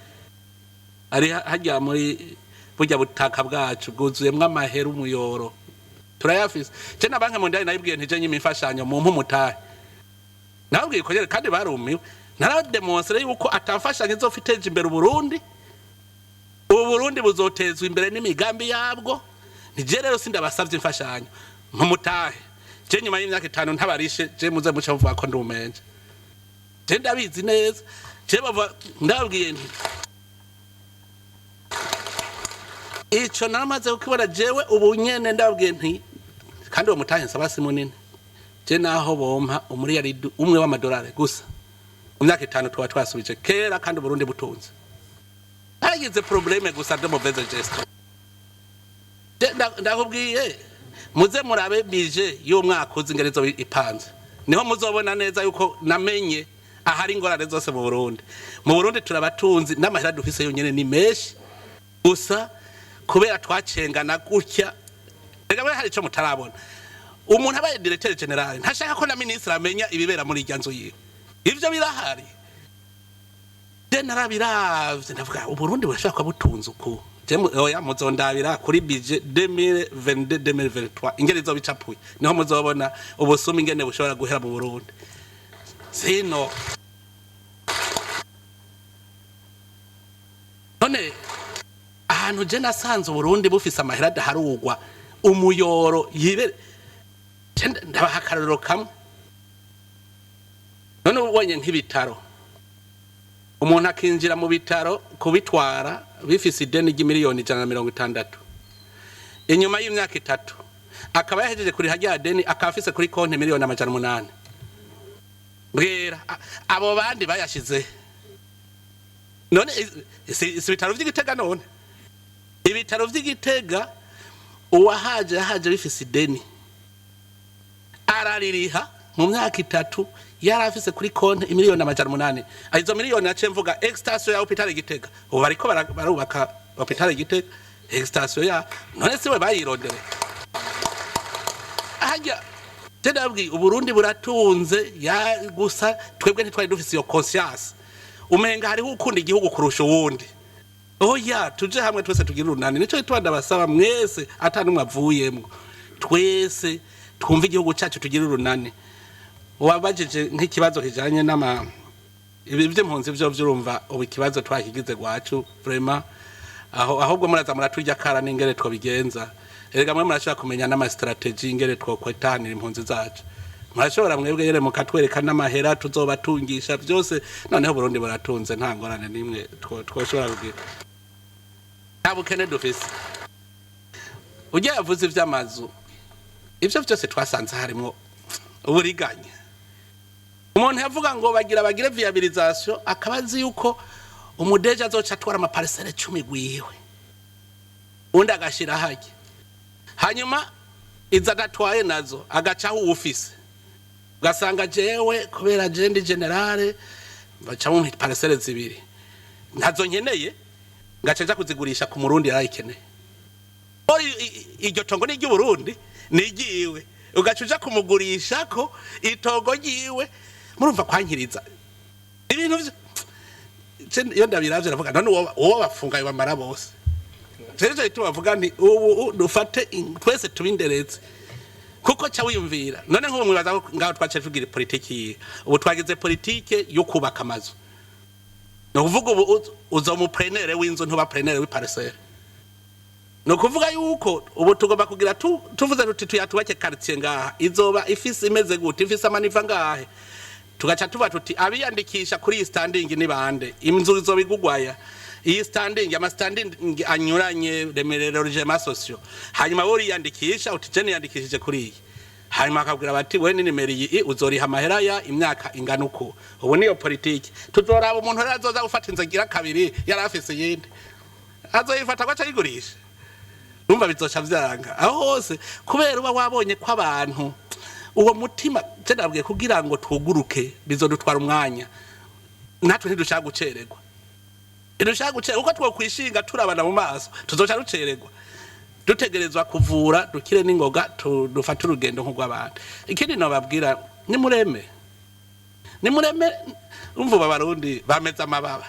ari harya muri burya butaka bwacu bwuzuyemwo amahera, umuyoro turayafise. Je na Banque mondiale nayibwiye nti je nyima imfashanyo mumpe umutahe. Nababwiye ko nyene, kandi barumiwe. Naradémontré yuko atamfashanyo izofiteje imbere Uburundi. Ubu Burundi buzotezwa imbere n'imigambi yabwo. Nije rero sindabasavye imfashanyo, mpumutahe. Je nyuma y'imyaka 5 ntabarishe, je muze muce muvuga ko ndi umumenje. Je ndabizi neza. Je bava ndababwiye nti ico naramaze kukibona jewe ubu nyene. Ndababwiye nti kandi uwo mutahe nsaba si munini. Je naho bompa umuriyaridi umwe w'amadolari gusa, mu myaka 5 tuba twasubije kera, kandi Uburundi butunze. Hagize problème gusa de mauvaise gestion. Je ndakubwiye, muze murabe budget y'umwaka uzi ingene izoba ipanze, niho muzobona neza yuko namenye ahari ingorane zose mu Burundi. Mu Burundi turabatunzi, n'amahera dufise yonyene ni menshi, gusa kubera twacengana gutya. Rega mwe hari ico mutarabona: umuntu abaye directeur général ntashaka ko na ministre amenya ibibera muri irya nzu yiwe. Ivyo birahari. Je narabiravye, ndavuga Uburundi burashobora kuba butunze uku. Je oya, muzondabira kuri budget 2022 2023 ingene izoba icapuye, niho muzobona ubusuma ingene bushobora guhera mu Burundi. Sino none ahantu je nasanze Uburundi bufise amahera adaharugwa, umuyoro yibere. Je ndabaha akarorero kamwe. None ubonye nk'ibitaro, umuntu akinjira mu bitaro kubitwara bifise ideni ry'imiliyoni 160, inyuma y'imyaka 3 akaba yahejeje kuriha rya deni, akaba afise kuri konti miliyoni 800. Mbwira, abo bandi bayashize none? Si ibitaro vy'Igitega? None Ibitaro vy'Igitega, uwahaje yahaje bifise ideni, araririha mu myaka 3. Yari afise kuri konti imiliyoni 800. Izo miliyoni naciye mvuga extension ya hôpital Gitega. Ubu bariko barubaka hôpital Gitega, extension ya none siwe bayirondere hajya. Je ndabwiye, Uburundi buratunze ya gusa twebwe ntitwari dufise iyo conscience. Umenga hariho ukunda igihugu kurusha uwundi. Oya, tuje hamwe twese tugire urunani. Nico gituma ndabasaba mwese, ata n'umwe avuyemwo, twese twumve igihugu cyacu, tugire urunani. Wabajije nk'ikibazo kijanye n'ama ibi vy'impunzi vyo vyurumva ubu ikibazo twakigize gwacu vraiment. Aho ahubwo muraza muraturya kara n'ingere twobigenza. Erega mwe murashobora kumenya n'ama stratégies ingere twokwetanira impunzi zacu. Murashobora mwebwe yere mukatwereka n'amahera tuzobatungisha byose. Noneho Burundi buratunze, nta ngorane n'imwe twoshobora kugira, nta bukene dufise. Ujya yavuze ivy'amazu, ivyo vyose twasanze harimwo uburiganya. Umuntu yavuga ngo bagira bagire viabilisation, akaba azi yuko umudeje azoca atwara ama parcelles 10 gwiwe, undi agashira hajya, hanyuma izo adatwaye nazo agacaho uwufise. Ugasanga jewe kubera je ndi général, bacamo parcelles 2 ntazo nkeneye, ngaca nja kuzigurisha ku Murundi yarayikeneye. Ori iryo tongo ni iry'Uburundi, ni iryiwe, ugaca uja kumugurisha ko itongo ryiwe. Murumva kwankiriza ibintu iyo ndabiravye ndavuga none uwo bafunga bamara bose. Rero gituma bavuga nti ubu dufate twese tubinderetse, kuko ca wiyumvira none nk'ubu mwibaza ko ngaho twaciye tugira politiki yihe? Ubu twagize politike yo kubaka amazu. Ni ukuvuga ubu uza umu preneur w'inzu, ntuba preneur w'i parcelle. Ni ukuvuga yuko ubu tugomba kugira tuvuze tuti tuyatubake quartier ngaha, izoba ifise imeze gute, ifise ama niveaux ngahe? Tugaca tuba tuti abiyandikisha kuri iyi standing ni bande, inzu izoba igugwaya iyi standing, ama standing anyuranye, remerero, logement sociaux. Hanyuma wowe uriyandikisha uti je niyandikishije kuri iyi, hanyuma akabwira bati we ni nimero iyi, uzoriha amahera ya imyaka ingana uku. Ubu niyo politiki. Tuzoraba umuntu rero azoza gufata inzu agira kabiri yari afise iyindi, azoyifata ko ayigurisha. Urumva bizoca vyanga aho hose, kubera uba wabonye ko abantu uwo mutima. Je ndabwiye, kugira ngo twuguruke bizodutwara umwanya. Natwe ntidushaka gucererwa, ntidushaka gucererwa, kuko twokwishinga turabana mu maso tuzoca ducererwa. Dutegerezwa kuvura dukire n'ingoga, dufate urugendo nk'urw'abandi. Ikindi nobabwira, nimureme, nimureme. Umva, ubu Abarundi bameze amababa.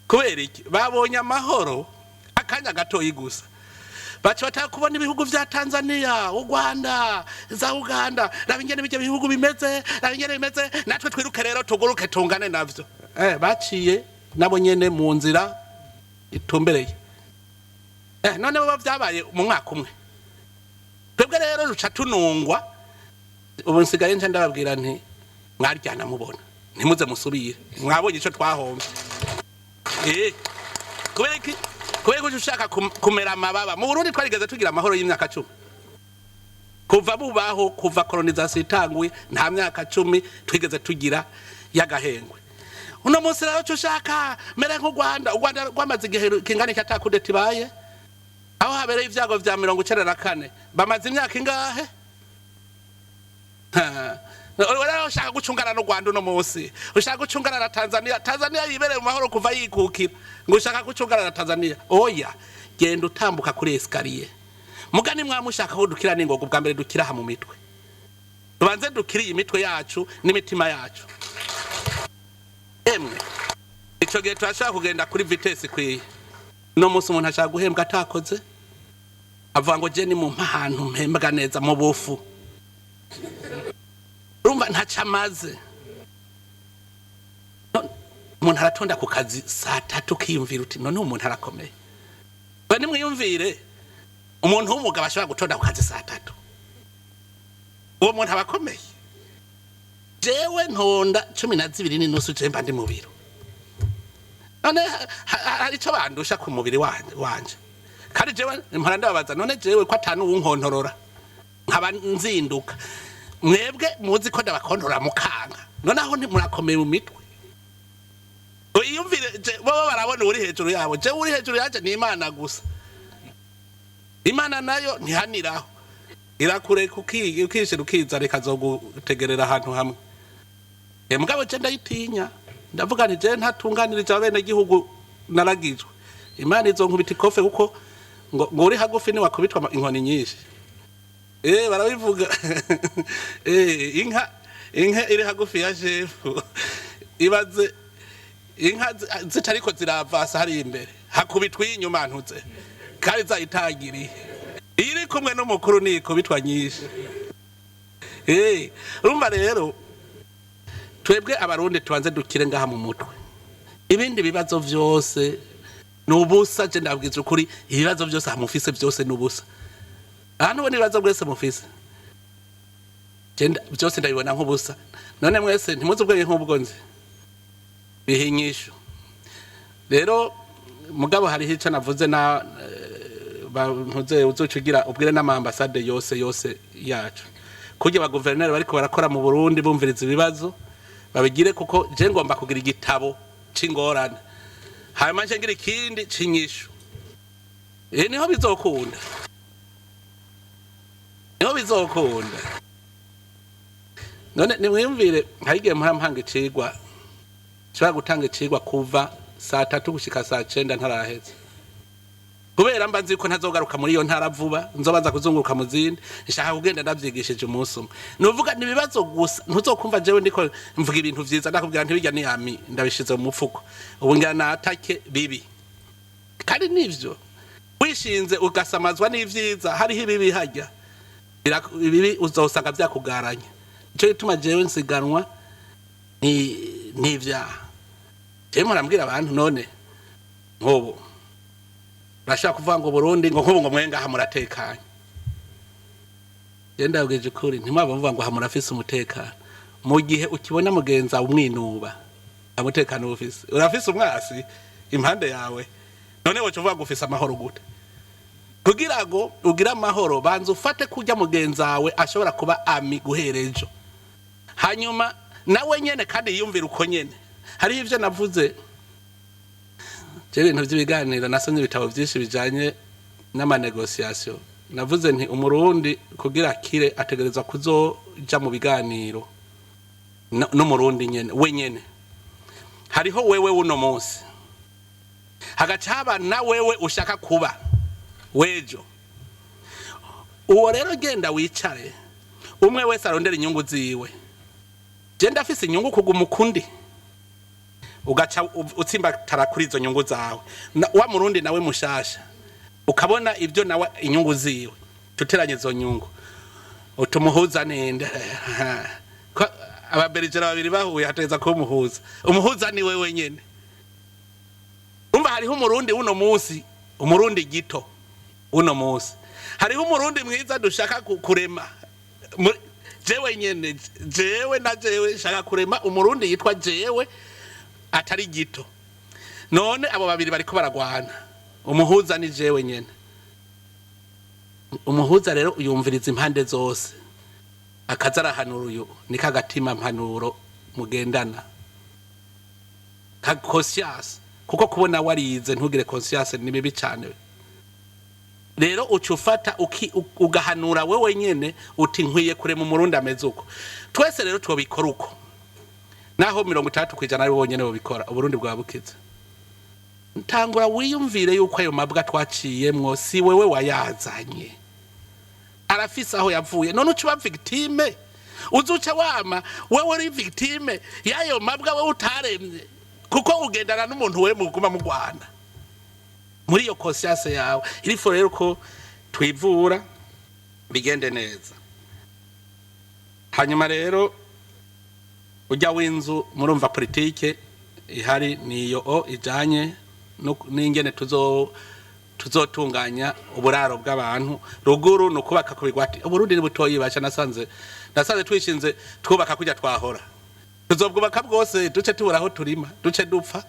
Kubera iki? Babonye amahoro akanya gatoyi gusa, baca bataka kubona ibihugu vya Tanzania, u Rwanda, za Uganda. Raba ingene ibyo bihugu bimeze, raba ingene bimeze, natwe twiruke rero tuguruke tungane navyo. Baciye nabo nyene mu nzira itumbereye. None bo vyabaye mu mwaka umwe, twebwe rero ruca tunungwa. Ubu nsigaye nje ndababwira nti mwaryana mubona, ntimuze musubire, mwabonye ico twahomvye. Kubera iki? Kubera ko ushaka kumera amababa. Mu Burundi twarigeze tugira amahoro y'imyaka 10? Kuva bubaho, kuva colonisation itanguye, nta myaka 10 twigeze tugira y'agahengwe. Uno munsi rero cyo ushaka mere nk'u Rwanda. U Rwanda rwamaze igihe kingana iki ata coup d'état ibaye? Aho habereye ibyago vya 94 bamaze imyaka ingahe? Rero ushaka gucungana n'u Rwanda uno munsi, ushaka gucungana na Tanzania. Tanzania yibereye mu mahoro kuva yikukira, ngo ushaka gucungana na Tanzania. Oya, genda utambuka kuri escalier. Mugani mwamushaka ko dukira n'ingoga, ubwa mbere dukira aha mu mitwe. Tubanze dukire iyi mitwe yacu n'imitima yacu. Emwe, ico gihe turashaka kugenda kuri vitesse ikwiye. Uno munsi umuntu ashaka guhembwa atakoze, avuga ngo je ni mu ahantu mpembwa neza mu bufu. Urumva ntaco amaze. Umuntu aratonda ku kazi saa 3, ukiyumvira uti none umuntu arakomeye. We nimwiyumvire umuntu w'umugabo ashobora gutonda ku kazi saa 3, uwo muntu aba akomeye. Jewe ntonda 12:30, je mba ndi mu biro. None hari ico bandusha ku mubiri wanje? Kandi jewe mpora ndababaza, none jewe ko atanu wunkontorora nkaba nzinduka, mwebwe muzi ko ndabakontorora mukanga, none aho murakomeye mu mitwe? Iyumvire, bobo barabona uri hejuru yabo, jewe uri hejuru yanje ni Imana gusa. Imana nayo ntihaniraho, irakureka ukishira ukizana, ikazogutegerera ahantu hamwe. Mugabo je ndayitinya, ndavuga nti je ntatunganirije abenegihugu naragijwe, Imana izonkubita ikofe, kuko ngo uri hagufi niwakubitwa inkoni nyinshi. Barabivuga. Inka iri hagufi ya shefu, ibaze inka zitariko ziravasa hariya imbere, hakubitwa inyuma ntuze kandi zayitangiriye. Iyo iri kumwe n'umukuru nikubitwa nyinshi. Urumva rero, twebwe Abarundi tubanze dukire ngaha mu mutwe, ibindi bibazo vyose ni ubusa. Je ndabwiza ukuri, ibibazo vyose mufise byose ni ubusa. Aha ntubona ibibazo mwese mufise? Je byose ndabibona nk'ubusa. None mwese ntimuzi ubwenge nk'ubwo nzi biha inyishu. Rero mugabo hariho ico navuze na ntuze uzoca ugira ubwire n'amambasade yose yose yacu, kurya abaguverineri bariko barakora mu Burundi bumviriza ibibazo, babigire, kuko je ngomba kugira igitabo c'ingorane, hanyuma nce ngira ikindi c'inyishu. Niho bizokunda, niho bizokunda. None nimwiyumvire, hari igihe mpora mpanga icigwa, nshobora gutanga icigwa kuva saa 3 gushika saa 9 ntaraheza, kubera mba nzi ko ntazogaruka muri iyo ntara vuba, nzobanza kuzunguruka mu zindi. Nshaka kugenda ndavyigishije umunsi umwe. Nuvuga ni ibibazo gusa, ntuzokumva jewe ndiko mvuga ibintu vyiza. Ndakubwira ntibijya niyami, ndabishize mu mufuko, ubu ngira natake bibi. Kandi nivyo, wishinze ugasamazwa n'ivyiza, hariho ibibi hajya. Ibibi uzosanga vyakugaranye. Nico gituma jewe nsiganwa ni n'ivyaha. Jewe murambwira abantu, none nk'ubu urashaka kuvuga ngo Burundi, ngo nk'ubu ngo mwenga aha muratekanye. Je ndabwije ukuri, ntimwaba muvuga ngo aha murafise umutekano mu gihe ukibona mugenzi wawe umwinuba. Nta mutekano uba ufise, urafise umwasi impande yawe. None woca uvuga ngo ufise amahoro gute? Kugira ngo ugire amahoro, banza ufate kurya mugenzi wawe ashobora kuba ami guhera ejo, hanyuma nawe nyene kandi yiyumvira uko nyene. Hariho ivyo navuze je, ibintu vy'ibiganiro, nasomye ibitabo vyinshi bijanye n'ama négociations. Navuze nti Umurundi kugira akire ategerezwa kuzoja mu biganiro n'Umurundi nyene we nyene. Hariho wewe uno munsi, hagaca haba na wewe ushaka kuba wejo. Uwo rero genda wicare, umwe wese arondera inyungu ziwe. Je ndafise inyungu kuguma ukundi, ugaca utsimbatara kuri izo nyungu zawe. Wa Murundi nawe mushasha, ukabona ibyo nawe inyungu ziwe, tuteranye izo nyungu, utumuhuza ninde? Ko ababerijera babiri bahuye hateza kuba umuhuza. Umuhuza ni wewe nyene. Umva, hariho Umurundi uno munsi, Umurundi gito uno munsi, hariho Umurundi mwiza dushaka kurema. Jewe nyene, jewe na jewe nshaka kurema Umurundi yitwa jewe, atari gito. None abo babiri bariko baragwana, umuhuza ni jewe nyene. Umuhuza rero yumviriza impande zose, akaza arahanura. Uyu ni kagatima mpanuro mugendana ka conscience, kuko kubona warize ntugire conscience ni bibi cyane. Rero uca ufata ugahanura wewe nyene uti nkwiye kurema Umurundi ameze uko. Twese rero twobikora uko, naho 60% ari bonyene bobikora, Uburundi bwa bukize. Ntangura wiyumvire yuko ayo mabwa twaciyemwo si wewe wayazanye, arafise aho yavuye. None uca uba victime, uzuca wama wewe uri victime y'ayo mabwa wewe utaremye, kuko ugendana n'umuntu we muguma mugwana muri iyo conscience yawe. Irifo rero ko twivura bigende neza. Hanyuma rero ujya w'inzu, murumva politike ihari niyo o ijanye n'ingene tuzotunganya uburaro bw'abantu. Ruguru ni ukubaka ku bigwati. Uburundi ni butoyi basha. Nasanze twishinze twubaka kujya twahora, tuzobwubaka bwose duce tubura aho turima, duce dupfa.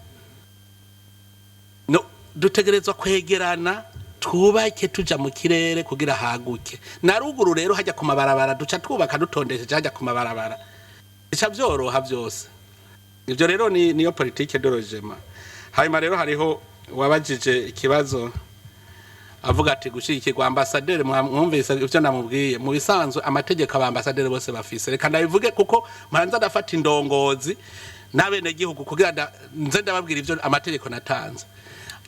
No dutegerezwa kwegerana, twubake tuja mu kirere kugira haguke. Na ruguru rero hajya ku mabarabara, duca twubaka dutondesheje hajya ku mabarabara, bica vyoroha vyose. Ivyo rero ni niyo politique de logement. Hanyuma rero hariho wabajije ikibazo. Avuga ati gushyigikirwa ambasaderi, mwumvise ibyo namubwiye. Mu bisanzwe amategeko aba ambasaderi bose bafise, reka ndabivuge kuko mpanza ndafata indongozi n'abenegihugu kugira nze ndababwira ibyo amategeko natanze.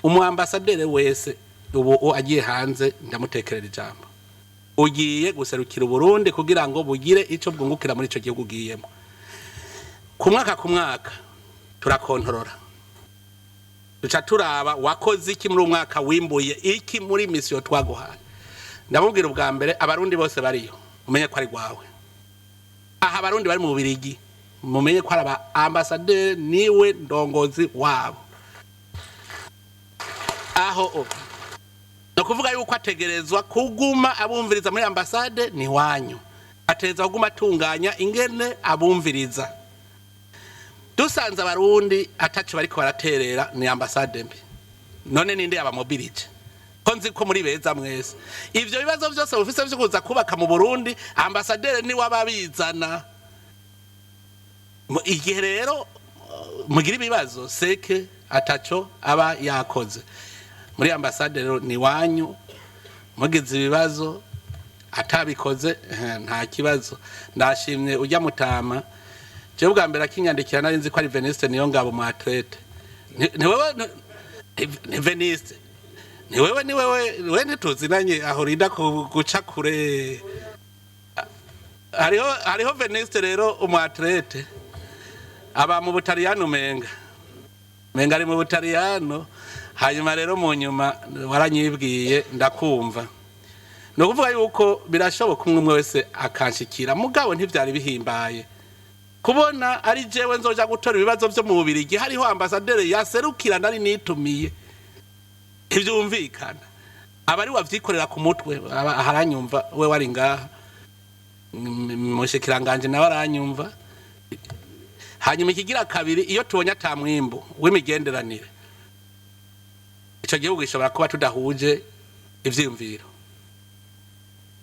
Umu ambasaderi wese ubu agiye hanze, ndamutekerera ijambo: ugiye guserukira Uburundi kugira ngo bugire icyo bwungukira muri icyo gihugu ugiyemo. Ku mwaka ku mwaka turakontorora, duca turaba wakoze iki muri umwaka, wimbuye iki muri mission twaguhaye. Ndamubwira ubwa mbere, Abarundi bose bariyo umenye ko ari rwawe. Aha Abarundi bari mu Bubirigi mumenye ko ari aba ambasaderi, niwe ndongozi wabo. Aho ni ukuvuga yuko ategerezwa kuguma abumviriza muri ambasade ni wanyu, ategerezwa kuguma atunganya ingene abumviriza. Dusanze Abarundi ataco bariko baraterera, ni ambasade mbi. None ninde yabamobilije, ko nzi ko muri beza mwese? Ivyo bibazo vyose bufise vyo kuza kubaka mu Burundi, ambasaderi niwe ababizana. Igihe rero mugira ibibazo, seke ataco aba yakoze muri ambasade. Rero ni wanyu, mugize ibibazo atabikoze, nta kibazo. Ndashimye ujya mutama. Jewe bwa mbere akinyandikira nari nzi ko ari Veniste niyo ngabo mu athlète. Ni wewe, ni Veniste, ni wewe, ni wewe, we ntituzinanye aho urinda guca kure. Hariho Veniste rero umu athlète aba mu Butaliyano, umenga ari mu Butaliyano. Hanyuma rero mu nyuma waranyibwiye ndakumva. Ni ukuvuga yuko birashoboka umwe umwe wese akanshikira, mugabo ntivyari bihimbaye kubona ari jewe nzoja gutora ibibazo vyo mu Bubirigi, hariho ambasaderi yaserukira nari nitumiye. Ntivyumvikana, aba ari wavyikorera ku mutwe. Aranyumva we wari ngaha, mushikiranganje nawe aranyumva. Hanyuma ikigira kabiri, iyo tubonye ata mwimbu w'imigenderanire, ico gihugu gishobora kuba tudahuje ivyiyumviro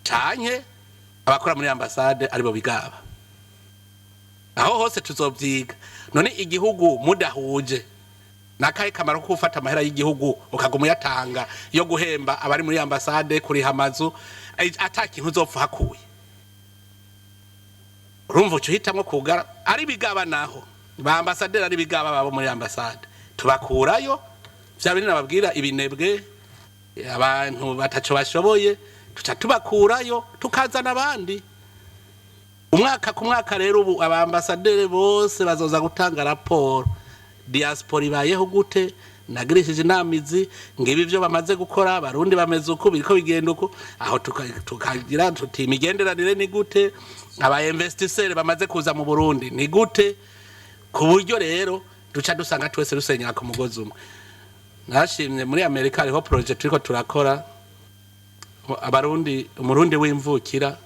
canke abakora muri ambasade aribo bigaba. Aho hose tuzovyiga. None igihugu mudahuje, nakahe kamaro ko gufata amahera y'igihugu ukaguma uyatanga yo guhemba abari muri ambasade, kuriha amazu, ata kintu uzopfa uhakuye? Urumva uca uhitamwo kugara. Ari bigaba naho, ba ambasaderi ari bigaba babo muri ambasade, tubakurayo. Vya bindi nababwira, ibinebwe, abantu bataco bashoboye, tuca tubakurayo tukazana abandi. Umwaka ku mwaka rero ubu abambasaderi bose bazoza gutanga raporo: diaspora ibayeho gute, nagirishije inama izi, ngibi ibyo bamaze gukora, Abarundi bameze uku, biriko bigenda uku. Aho tukagira tuti imigenderanire ni gute, aba investisseurs bamaze kuza mu Burundi ni gute, ku buryo rero duca dusanga twese dusenyera ku mugozi umwe. Nashimye, muri Amerika hariho projet turiko turakora. Abarundi, Umurundi w'imvukira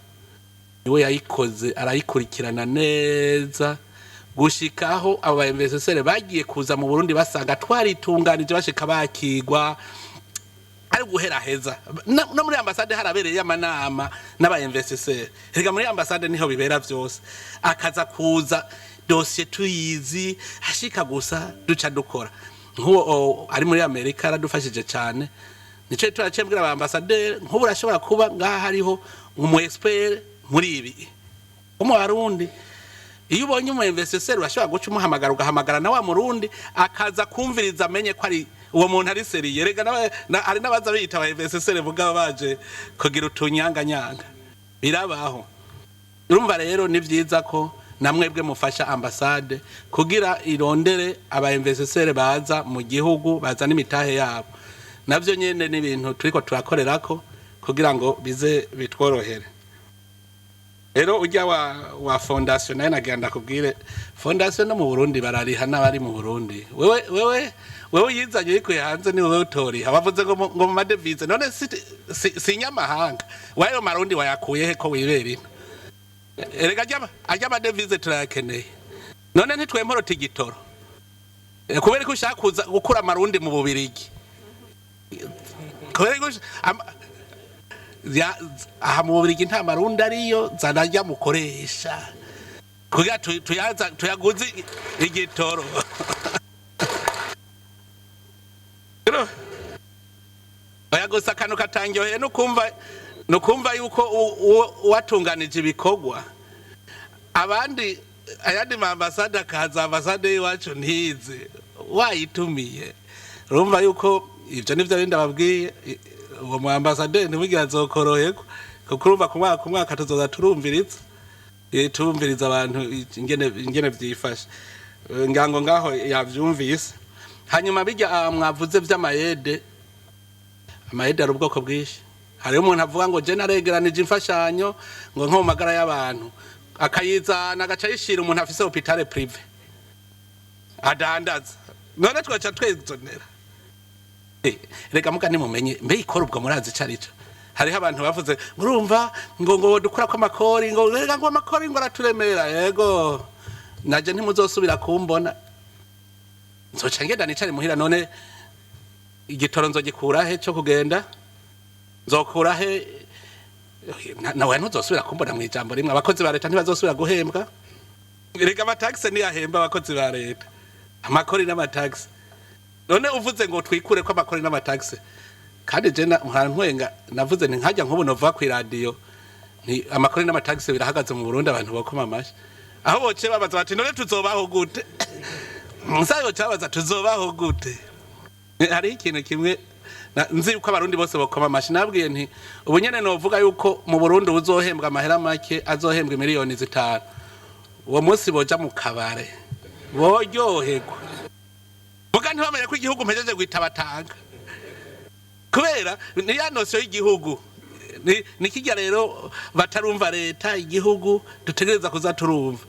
niwe yayikoze, arayikurikirana neza gushikaho abo ba investisseurs bagiye kuza mu Burundi basanga twaritunganije, bashika bakigwa ari guhera heza. No muri ambasade harabereye amanama n'aba investisseurs. Erega muri ambasade niho bibera vyose. Akaza kuza dossier tuyizi, ashika gusa duca dukora. Nk'uwo ari muri Amerika aradufashije cyane. Nico turacembwira aba ambasaderi, nk'ubu urashobora kuba ngaha hariho umu expert muri ibi Umurundi. Iyo ubonye umu investisseur, urashobora guca umuhamagara, ugahamagara na wa Murundi akaza kumviriza, amenye ko ari uwo muntu ari sérieux. Rega hari n'abaza biyita aba investisseur mugabo baje kugira utunyanganyanga, birabaho. Urumva rero ni vyiza ko namwebwe mufasha ambasade kugira irondere aba investisseur baza mu gihugu, bazana imitahe yabo. Navyo nyene ni ibintu turiko turakorerako kugira ngo bize bitworohere. Rero ujya wa fondation nawe nagira ndakubwire, fondation no mu Burundi barariha n'abari mu Burundi. Wewe uyizanye uyikuye hanze ni wewe utoriha. Bavuze ngo mu madevize, none si nyamahanga wayo Marundi wayakuye he ko wibera ino? Erega arya amadevize turayakeneye. None ntitwemporota igitoro? Kubera ko ushaka kuza gukura Amarundi mu Bubirigi, kubera ko aha mu Bubirigi nta Marundi ariyo, zanarya mukoresha kugira tuyaza tuyaguze igitoro. Oya. Oya, gusa akantu katangyoheye nukumva yuko uwatunganije ibikorwa abandi, ayandi ma ambasade akaza, ambasade y'iwacu ntize wayitumiye. Urumva yuko ivyo nivyo bindi ababwiye. Uwo mu ambasaderi ntimugira azokoroherwa, kuko urumva ku mwaka tuzoza turumviriza, turumviriza abantu ingene vyifashe. Ngira ngo ngaho yavyumvise. Hanyuma bijya mwavuze vy'ama aides, ama aides ari ubwoko bwinshi. Hariho umuntu avuga ngo je naregeranije imfashanyo ngo nko mu magara y'abantu, akayizana agaca ayishira umuntu afise hôpital privé adandaza. None twaca twezonera? Rega muga nimumenye mbe ikora ubwo murazi ico arico. Hariho abantu bavuze, murumva, ngo dukura ko amakori, ngo rega ngo amakori ngo araturemera. Yego, naje ntimuzosubira kumbona, nzoca ngenda nicare muhira. None igitoro nzogikura he cyo kugenda? Nzokura he? Nawe ntuzosubira kumbona. Mu ijambo rimwe, abakozi ba leta ntibazosubira guhembwa. Rega ama taxes ntiyahemba abakozi ba leta, amakori n'ama taxes. None uvuze ngo twikure ko amakori n'ama taxes, kandi je ntwenga navuze nti nkajya nk'ubu nova ku iradiyo nti amakori n'ama taxes birahagaze mu Burundi, abantu bokoma amashi. Aho boce babaza bati: "None tuzobaho gute?" Nsayo cabaza: "Tuzobaho gute?" Hariho ikintu kimwe nzi yuko abarundi bose bokoma amashi. Nabwiye nti ubu nyene novuga yuko mu Burundi uzohembwa amahera make azohembwa miliyoni 5. Uwo munsi boja mu kabare boryoherwa, muga ntibamenye ko igihugu mpejeje guhita batanga, kubera ni ya notion y'igihugu. Ni kijya rero batarumva leta igihugu dutegereza kuza turumva,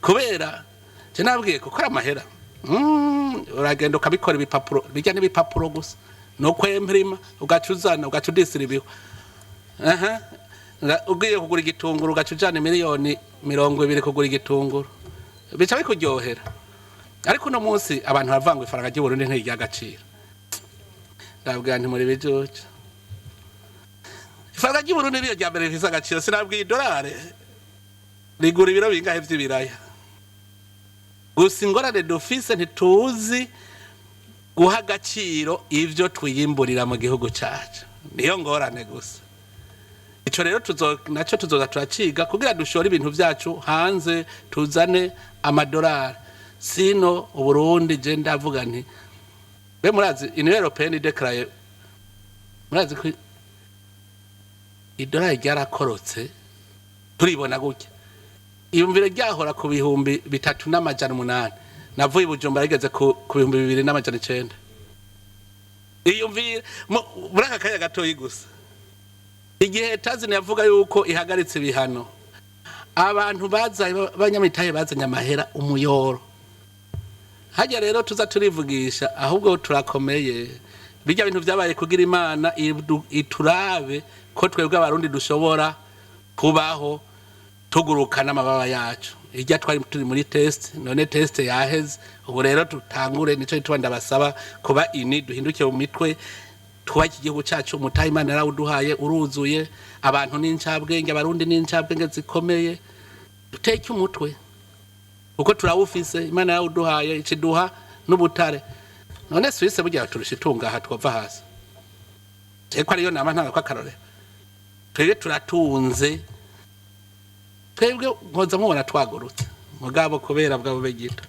kubera je nabwiye gukora amahera, uragenda ukabikora ibipapuro bijya n'ibipapuro gusa no kwemprima, ugaca uzana, ugaca udisiribiwa. Aha ugiye kugura igitunguru, ugaca ujana miliyoni 20 kugura igitunguru, bica bikuryohera. Ariko uno munsi abantu baravanga ifaranga ry'Uburundi ntiry'agaciro. Ndabwira nti muri bijuju, ifaranga ry'Uburundi niyo rya mbere rifise agaciro. Sinabwiye idolari rigura ibiro bingahe vy'ibiraya? Gusa ingorane dufise, ntituzi guha agaciro ivyo twiyimburira mu gihugu cacu, niyo ngorane gusa. Ico rero naco tuzoza turaciga kugira dushore ibintu vyacu hanze, tuzane amadolari. Sino Uburundi, je ndavuga nti be murazi Union Européenne déclaré, murazi ko idolari ryarakorotse, turibona gutya. Iyumvire ryahora ku 3800, navuye i Bujumbura rigeze ku 2900. Iyumvire muri aka kanya gatoyi gusa, igihe tazini yavuga yuko ihagaritse ibihano, abantu bazanye b'abanyamitahe bazanye amahera umuyoro. Hajya rero tuza turivugisha, ahubwo turakomeye. Bijya bintu byabaye kugira Imana iturabe ko twebwe abarundi dushobora kubaho tuguruka n'amababa yacu. Ijya twari turi muri test, none test yaheze. Ubu rero tutangure. Nico gituma ndabasaba kuba ini duhinduke mu mitwe, twubake igihugu cyacu. Umutahe Imana yarawuduhaye, uruzuye. Abantu n'incabwenge, abarundi n'incabwenge zikomeye. Duteke umutwe kuko turawufise. Imana yarawuduhaye, ikiduha n'ubutare. None Suisse burya turusha itunga? Aha twova hasi ko ariyo nama ntanga ko akarorero. Twebwe turatunze, twebwe nkoza mubona twagurutse, mugabo kubera bwabo begito.